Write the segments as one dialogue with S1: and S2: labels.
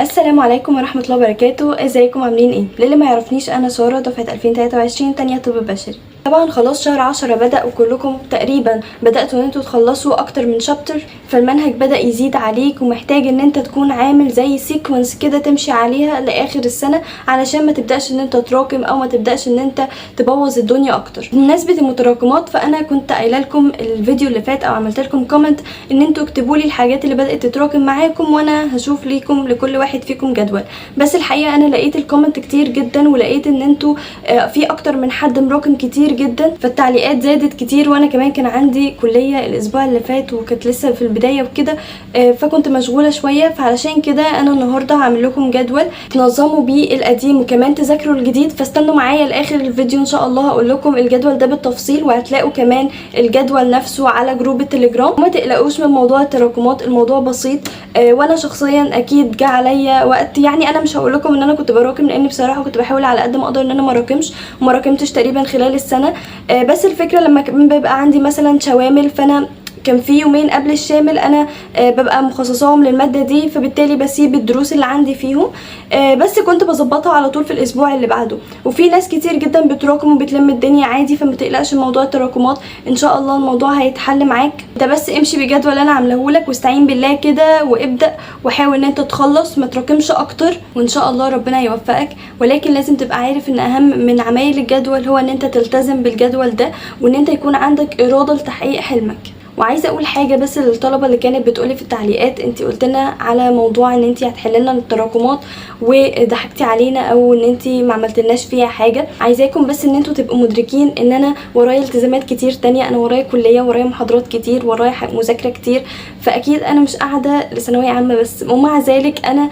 S1: السلام عليكم ورحمة الله وبركاته. ازيكم عاملين ايه؟ للي ما يعرفنيش انا سارة دفعة 2023 تانية طب بشري. طبعا خلاص شهر 10 بدأ وكلكم تقريبا بدأتوا ان انتوا تخلصوا اكتر من chapter، فالمنهج بدأ يزيد عليك ومحتاج ان انت تكون عامل زي sequence كده تمشي عليها لاخر السنة علشان ما تبدأش ان انت تراكم او ما تبدأش ان انت تبوظ الدنيا اكتر. بمناسبة المتراكمات، فانا كنت قايله لكم الفيديو اللي فات او عملت لكم comment ان انتوا اكتبوا لي الحاجات اللي بدأت تتراكم معاكم وانا هشوف ليكم لكل واحد فيكم جدول. بس الحقيقة انا لقيت ال comment كتير جدا ولقيت ان انتوا في اكتر من حد مراكم كتير جدا، فالتعليقات زادت كتير. وانا كمان كان عندي كليه الاسبوع اللي فات وكانت لسه في البداية وكده، فكنت مشغولة شوية. فعلشان كده انا النهارده هعمل لكم جدول تنظموا بيه القديم وكمان تذاكروا الجديد، فاستنوا معايا لاخر الفيديو ان شاء الله هقول لكم الجدول ده بالتفصيل، وهتلاقوا كمان الجدول نفسه على group التليجرام. وما تقلقوش من موضوع التراكمات، الموضوع بسيط. وانا شخصيا اكيد جه عليا وقت، يعني انا مش هقول لكم ان انا كنت براكم لان بصراحة كنت بحاول على قد ما اقدر ان انا ما راكمش وما راكمتش تقريبا خلال السنة. بس الفكرة لما كمان بيبقى عندي مثلا شوامل، فانا كان في يومين قبل الشامل انا ببقى مخصصاهم للمادة دي، فبالتالي بسيب الدروس اللي عندي فيهم، بس كنت بظبطها على طول في الاسبوع اللي بعده. وفي ناس كتير جدا بتراكم وبتلم الدنيا عادي، فما تقلقش من موضوع التراكمات، ان شاء الله الموضوع هيتحل معاك. انت بس امشي بجدول انا عاملهولك واستعين بالله كده وابدا وحاول ان انت تخلص، ما تراكمش اكتر، وان شاء الله ربنا يوفقك. ولكن لازم تبقى عارف ان اهم من عمايل الجدول هو ان انت تلتزم بالجدول ده وان انت يكون عندك اراده لتحقيق حلمك. وعايزه اقول حاجة بس للطلبة اللي كانت بتقولي في التعليقات، انتي قلت لنا على موضوع ان انتي هتحلي لنا التراكمات وضحكتي علينا او ان انتي ما عملتلناش فيها حاجة. عايزاكم بس ان انتوا تبقوا مدركين ان انا ورايا التزامات كتير تانية، انا ورايا كليه، ورايا محاضرات كتير، ورايا مذاكرة كتير، فاكيد انا مش قاعدة لثانويه عامة بس. ومع ذلك انا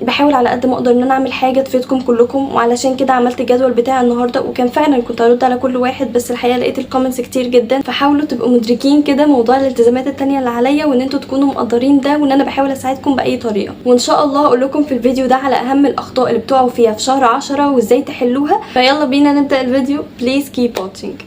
S1: بحاول على قد ما اقدر ان انا اعمل حاجة تفيدكم كلكم، وعلشان كده عملت الجدول بتاع النهارده. وكان فعلا كنت هرد على كل واحد، بس الحقيقة لقيت ال comments كتير جدا. فحاولوا تبقوا مدركين كده موضوع الالتزامات التانية اللي عليا، وان انتوا تكونوا مقدرين ده، وان انا بحاول اساعدكم باي طريقه. وان شاء الله اقول لكم في الفيديو ده على اهم الاخطاء اللي بتقعوا فيها في شهر 10 وازاي تحلوها. فيلا بينا نبدا الفيديو، please keep watching.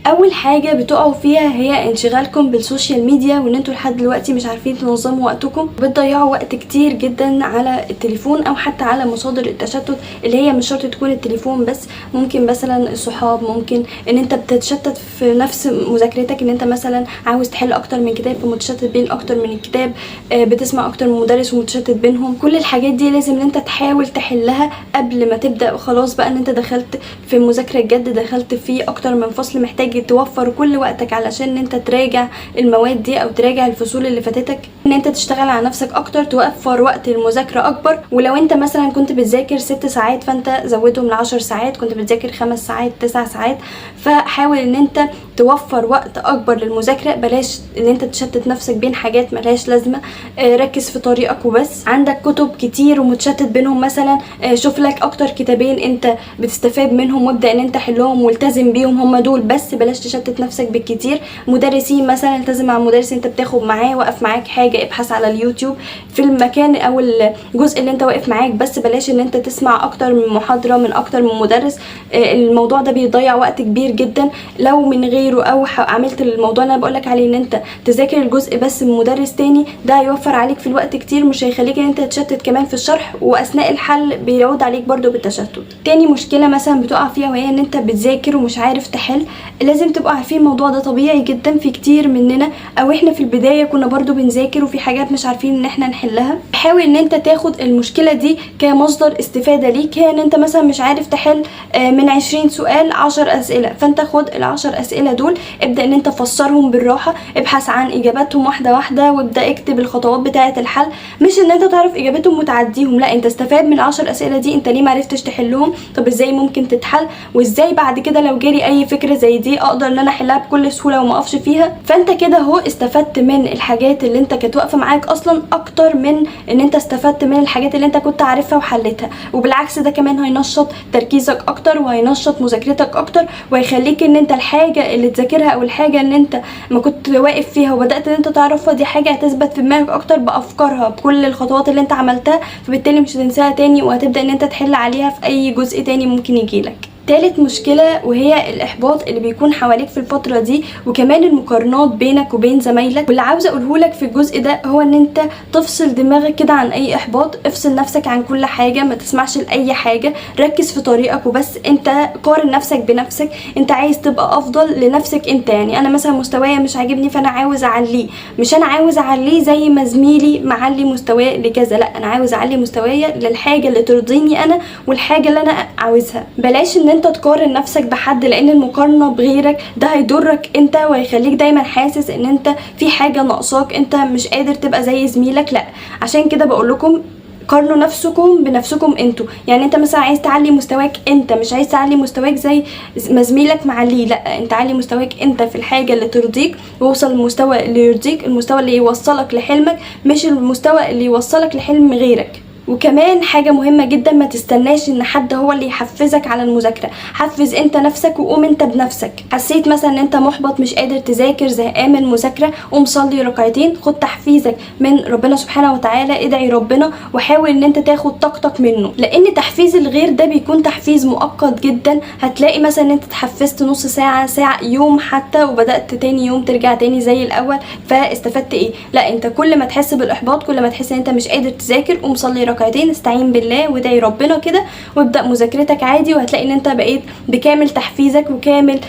S1: اول حاجة بتقعوا فيها هي انشغالكم بال social media، وان انتوا لحد دلوقتي مش عارفين تنظموا وقتكم، بتضيعوا وقت كتير جدا على التليفون او حتى على مصادر التشتت اللي هي مش شرط تكون التليفون بس، ممكن مثلا الصحاب، ممكن ان انت بتتشتت في نفس مذاكرتك، ان انت مثلا عاوز تحل اكتر من كتاب فمتشتت بين اكتر من الكتاب، بتسمع اكتر من مدرس ومتشتت بينهم. كل الحاجات دي لازم ان انت تحاول تحلها قبل ما تبدا. خلاص بقى ان انت دخلت في المذاكرة الجد، دخلت في اكتر من فصل، محتاج توفر كل وقتك علشان انت تراجع المواد دي او تراجع الفصول اللي فاتتك، ان انت تشتغل على نفسك اكتر، توفر وقت المذاكرة اكبر. ولو انت مثلا كنت بتذاكر 6 ساعات فانت زودهم ل 10 ساعات، كنت بتذاكر 5 ساعات 9 ساعات، فحاول ان انت توفر وقت اكبر للمذاكره. بلاش ان انت تشتت نفسك بين حاجات ملهاش لازمه، ركز في طريقك وبس. عندك كتب كتير ومتشتت بينهم مثلا، شوف لك اكتر كتابين انت بتستفاد منهم وابدا ان انت حلهم والتزم بيهم، هم دول بس، بلاش تشتت نفسك بالكتير. مدرسين مثلا، التزم مع مدرس انت بتاخد معاه، وقف معاك حاجة، ابحث على اليوتيوب في المكان او الجزء اللي انت واقف معاك بس، بلاش ان انت تسمع اكتر من محاضرة من اكتر من مدرس. الموضوع ده بيضيع وقت كبير جدا. لو من غيره او عملت الموضوع اللي انا بقولك عليه ان انت تذاكر الجزء بس من مدرس تاني، ده هيوفر عليك في الوقت كتير، مش هيخليك ان انت تتشتت كمان في الشرح، واثناء الحل بيعود عليك برضو بالتشتت. تاني مشكلة مثلا بتقع فيها وهي ان انت بتذاكر ومش عارف تحل. لازم تبقوا عارفين الموضوع ده طبيعي جدا، في كتير مننا او احنا في البداية كنا برضو بنذاكر وفي حاجات مش عارفين ان احنا نحلها. حاول ان انت تاخد المشكلة دي كمصدر استفاده ليك، هي ان انت مثلا مش عارف تحل من 20 سؤال 10 اسئلة، فانت خد ال10 اسئلة دول ابدا ان انت فسرهم بالراحة، ابحث عن اجاباتهم واحدة واحدة، وابدا اكتب الخطوات بتاعه الحل. مش ان انت تعرف اجابتهم وتعديهم، لا، انت استفاد من ال10 اسئلة دي، انت ليه معرفتش تحلهم، طب ازاي ممكن تتحل، وازاي بعد كده لو جالي اي فكرة زي دي اقدر ان انا احلها بكل سهولة وما اقفش فيها. فانت كده اهو استفدت من الحاجات اللي انت كانت واقفة معاك اصلا اكتر من ان انت استفدت من الحاجات اللي انت كنت عارفها وحلتها. وبالعكس ده كمان هينشط تركيزك اكتر وهينشط مذاكرتك اكتر، وهيخليك ان انت الحاجة اللي تذاكرها او الحاجة اللي انت ما كنت واقف فيها وبدات ان انت تعرفها دي حاجة هتثبت في دماغك اكتر بافكارها بكل الخطوات اللي انت عملتها، فبالتالي مش هتنساها تاني وهتبدا ان انت تحل عليها في اي جزء تاني ممكن يجيلك. تالت مشكلة وهي الإحباط اللي بيكون حواليك في الفترة دي، وكمان المقارنات بينك وبين زمايلك. واللي عاوزة أقوله لك في الجزء ده هو إن أنت تفصل دماغك كده عن أي إحباط، افصل نفسك عن كل حاجة، ما تسمعش لأي حاجة، ركز في طريقك وبس. أنت قارن نفسك بنفسك، أنت عايز تبقى أفضل لنفسك أنت. يعني أنا مثلا مستوايا مش عاجبني فأنا عاوز أعليه، مش أنا عاوز أعليه زي ما زميلي معلي مستواه لكذا، لا أنا عاوز أعلي مستوايا للحاجة اللي ترضيني أنا والحاجة اللي أنا عاوزها. بلاش ان انت تقارن نفسك بحد، لان المقارنة بغيرك ده هيضرك انت وهيخليك دايما حاسس ان انت في حاجة ناقصاك، انت مش قادر تبقى زي زميلك. لا، عشان كده بقول لكم قارنوا نفسكم بنفسكم انتوا. يعني انت مثلا عايز تعلي مستواك انت، مش عايز تعلي مستواك زي ما زميلك معليه، لا انت علي مستواك انت في الحاجة اللي ترضيك، ووصل للمستوى اللي يرضيك، المستوى اللي يوصلك لحلمك، مش المستوى اللي يوصلك لحلم غيرك. وكمان حاجة مهمة جدا، ما تستناش ان حد هو اللي يحفزك على المذاكرة، حفز انت نفسك وقوم انت بنفسك. حسيت مثلا ان انت محبط مش قادر تذاكر، زهقان من المذاكرة، قوم صلي ركعتين، خد تحفيزك من ربنا سبحانه وتعالى، ادعي ربنا وحاول ان انت تاخد طاقتك منه، لان تحفيز الغير ده بيكون تحفيز مؤقت جدا. هتلاقي مثلا ان انت اتحفزت نص ساعة، ساعة، يوم حتى، وبدأت تاني يوم ترجع تاني زي الاول، فاستفدت ايه؟ لا، انت كل ما تحس بالاحباط، كل ما تحس ان انت مش قادر تذاكر، قوم صلي ركعتين، استعين بالله وادعي ربنا كده، وابدأ مذاكرتك عادي، وهتلاقي ان انت بقيت بكامل تحفيزك وكامل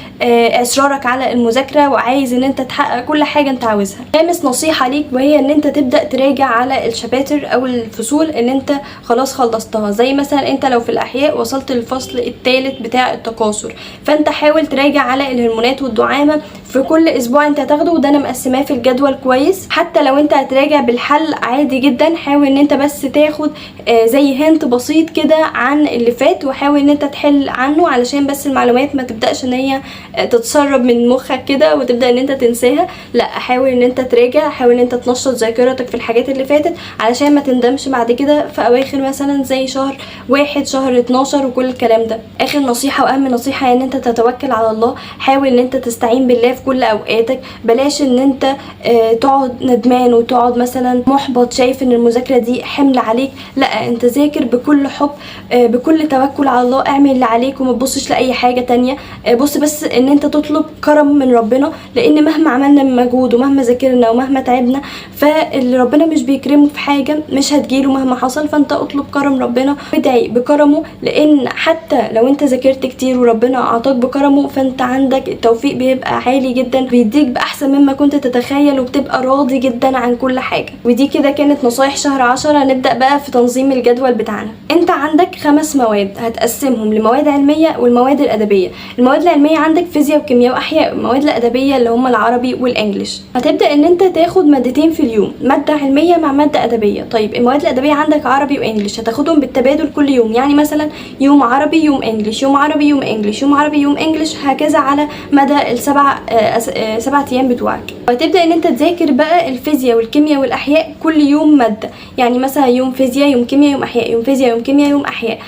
S1: اصرارك على المذاكرة، وعايز ان انت تحقق كل حاجة انت عاوزها. خامس نصيحة ليك وهي ان انت تبدأ تراجع على الشباتر او الفصول اللي انت خلاص خلصتها. زي مثلا انت لو في الاحياء وصلت للفصل الثالث بتاع التكاثر، فانت حاول تراجع على الهرمونات والدعامة في كل اسبوع انت هتاخده، وده انا مقسماه في الجدول كويس. حتى لو انت هتراجع بالحل عادي جدا، حاول ان انت بس تاخد زي hint بسيط كده عن اللي فات، وحاول ان انت تحل عنه، علشان بس المعلومات ما تبداش ان هي تتسرب من مخك كده وتبدا ان انت تنساها. لا، حاول ان انت تراجع، حاول ان انت تنشط ذاكرتك في الحاجات اللي فاتت علشان ما تندمش بعد كده في اواخر مثلا زي شهر 1، شهر 12 وكل الكلام ده. اخر نصيحة واهم نصيحة هي ان انت تتوكل على الله. حاول ان انت تستعين بالله في كل اوقاتك، بلاش ان انت تقعد ندمان وتقعد مثلا محبط شايف ان المذاكرة دي حمل عليك. لا، انت ذاكر بكل حب، بكل توكل على الله، اعمل اللي عليك وما تبصش لاي حاجة تانية. بص بس ان انت تطلب كرم من ربنا، لان مهما عملنا من مجهود ومهما ذاكرنا ومهما تعبنا، فاللي ربنا مش بيكرمه في حاجة مش هتجيله مهما حصل. فانت اطلب كرم ربنا وادعي بكرمه، لان حتى لو انت ذاكرت كتير وربنا اعطاك بكرمه، فانت عندك التوفيق بيبقى عالي جدا، بيديك باحسن مما كنت تتخيل، وبتبقى راضي جدا عن كل حاجة. ودي كده كانت نصايح شهر 10. نبدا بقى في تنظيم الجدول بتاعنا. انت عندك 5 مواد هتقسمهم لمواد علمية والمواد الادبية. المواد العلمية عندك فيزياء وكيمياء واحياء، المواد الادبية اللي هم العربي وال English. هتبدا ان انت تاخد مادتين في اليوم، مادة علمية مع مادة ادبية. طيب المواد الادبية عندك عربي و English، هتاخدهم بالتبادل كل يوم، يعني مثلا يوم عربي يوم English، يوم عربي يوم English، يوم عربي يوم English، هكذا على مدى السبع ايام بتوعك. وهتبدا ان انت تذاكر بقى الفيزياء والكيمياء والاحياء كل يوم مادة، يعني مثلا يوم فيزياء يوم كيمياء يوم احياء، يوم فيزياء يوم كيمياء يوم احياء.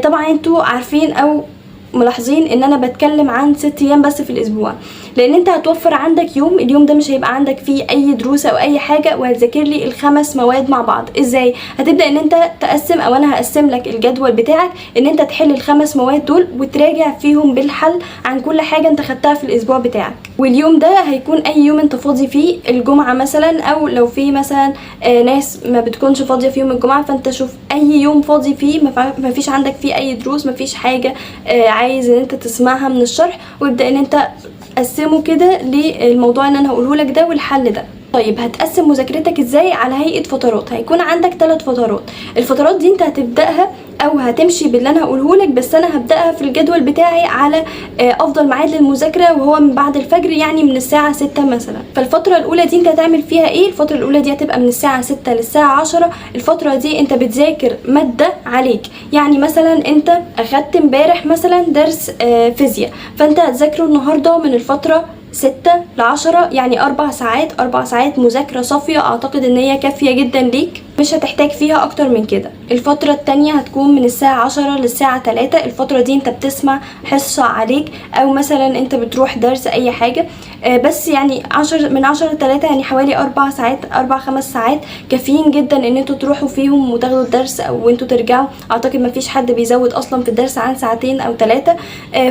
S1: طبعا انتوا عارفين او ملاحظين ان انا بتكلم عن 6 ايام بس في الاسبوع، لان انت هتوفر عندك يوم، اليوم ده مش هيبقى عندك فيه اي دروس او اي حاجة، وهتذاكر لي ال5 مواد مع بعض. ازاي؟ هتبدا ان انت تقسم، او انا هقسم لك الجدول بتاعك ان انت تحل ال5 مواد دول وتراجع فيهم بالحل عن كل حاجة انت خدتها في الاسبوع بتاعك. واليوم ده هيكون اي يوم انت فاضي فيه، الجمعة مثلا، او لو في مثلا ناس ما بتكونش فاضية في يوم الجمعة، فانت شوف اي يوم فاضي فيه، ما فيش عندك فيه اي دروس، ما فيش حاجة عايز ان انت تسمعها من الشرح، وابدا ان انت قسمه كده للموضوع اللي انا هقوله لك ده والحل ده. طيب هتقسم مذاكرتك ازاي؟ على هيئة فترات. هيكون عندك 3 فترات. الفترات دي انت هتبداها او هتمشي باللي انا هقوله لك، بس انا هبداها في الجدول بتاعي على افضل ميعاد للمذاكره، وهو من بعد الفجر، يعني من الساعة 6 مثلا. فالفتره الاولى دي انت هتعمل فيها ايه؟ الفترة الاولى دي هتبقى من الساعة 6 للساعة 10. الفترة دي انت بتذاكر مادة عليك، يعني مثلا انت اخدت امبارح مثلا درس فيزياء، فانت هتذاكره النهارده من الفترة 6 ل10، يعني 4 ساعات، 4 ساعات مذاكرة صافية، اعتقد ان هي كافية جدا ليك. مش هتحتاج فيها اكتر من كده. الفترة التانية هتكون من الساعة 10 للساعة 3. الفترة دي انت بتسمع حصة عليك، او مثلا انت بتروح درس، اي حاجة، بس يعني من 10 ل 3، يعني حوالي 4 ساعات، 4 5 ساعات كافيين جدا ان انتوا تروحوا فيهم وتاخدوا الدرس او انتوا ترجعوا. اعتقد ما فيش حد بيزود اصلا في الدرس عن ساعتين او 3،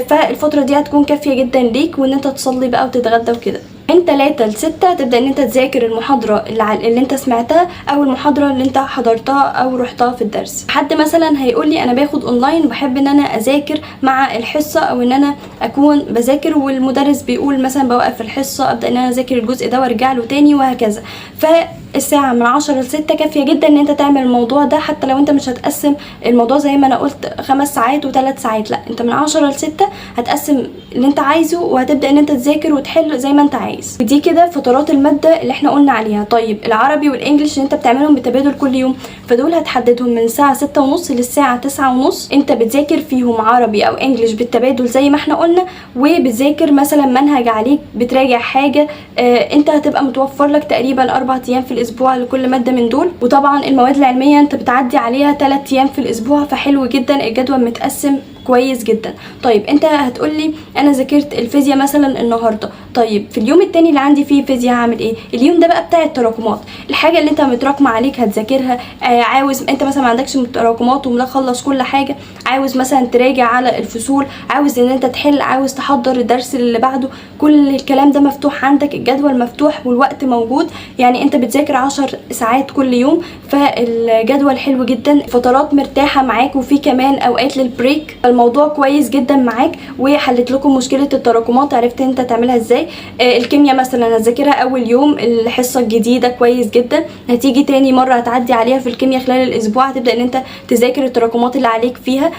S1: فالفترة دي هتكون كافية جدا ليك، وان انت تصلي بقى وتتغدى وكده. من 3 ل 6 تبدأ ان انت تذاكر المحاضرة اللي انت سمعتها او المحاضرة اللي انت حضرتها او رحتها في الدرس. حد مثلا هيقول لي انا باخد اونلاين وبحب ان انا اذاكر مع الحصة، او ان انا اكون بذاكر والمدرس بيقول مثلا، بوقف الحصة ابدأ ان انا اذاكر الجزء ده وارجع له تاني وهكذا. فالساعة من 10 ل 6 كافية جدا ان انت تعمل الموضوع ده، حتى لو انت مش هتقسم الموضوع زي ما انا قلت 5 ساعات وثلاث ساعات، لا، انت من 10 ل 6 هتقسم اللي انت عايزه وهتبدأ ان انت تذاكر وتحل زي ما انت عايز. ودي كده فترات المادة اللي احنا قلنا عليها. طيب، العربي وال English اللي انت بتعملهم بتبادل كل يوم، فدول هتحددهم من الساعة 6:30 للساعة 9:30، انت بتذاكر فيهم عربي او English بالتبادل زي ما احنا قلنا، وبتذاكر مثلا منهج عليك، بتراجع حاجة. انت هتبقى متوفر لك تقريبا 4 ايام في الاسبوع لكل مادة من دول. وطبعا المواد العلمية انت بتعدي عليها 3 ايام في الاسبوع، فحلو جدا، الجدول متقسم كويس جدا. طيب، انت هتقولي انا ذاكرت الفيزياء مثلا النهارده، طيب في اليوم التاني اللي عندي فيه فيزياء هعمل ايه؟ اليوم ده بقى بتاع التراكمات، الحاجة اللي انت متراكمه عليك هتذاكرها. عاوز انت مثلا ما عندكش تراكمات ومخلص كل حاجه، عاوز مثلا تراجع على الفصول، عاوز ان انت تحل، عاوز تحضر الدرس اللي بعده، كل الكلام ده مفتوح عندك، الجدول مفتوح والوقت موجود. يعني انت بتذاكر 10 ساعات كل يوم، فالجدول حلو جدا، فترات مرتاحة معاك، وفي كمان اوقات لل break، الموضوع كويس جدا معاك. وحلت لكم مشكلة التراكمات، عرفت انت تعملها ازاي. الكيمياء مثلا هتذاكرها اول يوم الحصة الجديدة كويس جدا، هتيجي تاني مرة هتعدي عليها في الكيمياء خلال الاسبوع، هتبدا ان انت تذاكر التراكمات اللي عليك فيها.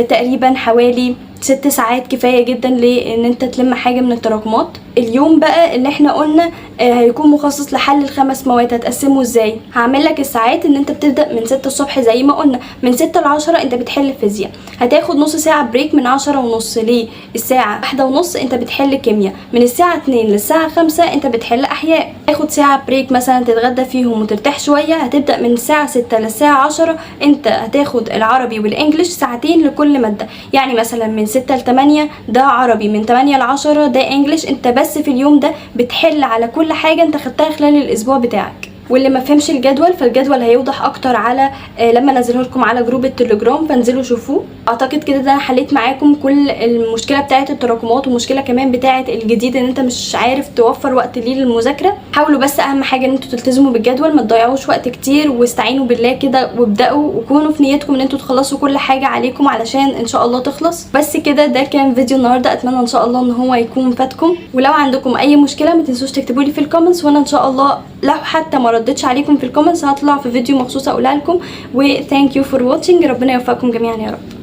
S1: تقريبا حوالي 6 ساعات كفاية جدا لان انت تلم حاجة من التراكمات. اليوم بقى اللي احنا قلنا هيكون مخصص لحل الخمس مواد، هتقسمه ازاي؟ هعمل لك الساعات ان انت بتبدا من 6 الصبح زي ما قلنا، من 6 ل 10 انت بتحل فيزياء، هتاخد نص ساعة break، من 10:30 للساعة 1:30 انت بتحل كيمياء، من الساعة 2 للساعة 5 انت بتحل احياء، تاخد ساعة break مثلا تتغدى فيهم وترتاح شويه. هتبدا من الساعة 6 للساعة 10 انت هتاخد العربي وال English، ساعتين لكل ماده، يعني مثلا من 6 ل 8 ده عربي، من 8 ل 10 ده English. انت بس في اليوم ده بتحل على كل حاجة انت خدتها خلال الاسبوع بتاعك. واللي ما فهمش الجدول، فالجدول هيوضح اكتر على لما انزله لكم على group التليجرام، فانزلوا شوفوه. اعتقد كده ده انا حليت معاكم كل المشكلة بتاعه التراكمات، ومشكلة كمان بتاعه الجديد ان انت مش عارف توفر وقت ليه للمذاكره. حاولوا بس اهم حاجة ان انتوا تلتزموا بالجدول، ما تضيعوش وقت كتير، واستعينوا بالله كده وابداوا، وكونوا في نيتكم ان انتوا تخلصوا كل حاجة عليكم علشان ان شاء الله تخلص. بس كده، ده كان فيديو النهارده، اتمنى ان شاء الله ان هو يكون فادكم. ولو عندكم اي مشكلة ما تنسوش تكتبوا لي في ال comments، وانا ان شاء الله لو حتى ما ردتش عليكم في ال comments هطلع في فيديو مخصوص اقولها لكم. و thank you for watching، ربنا يوفقكم جميعا يا رب.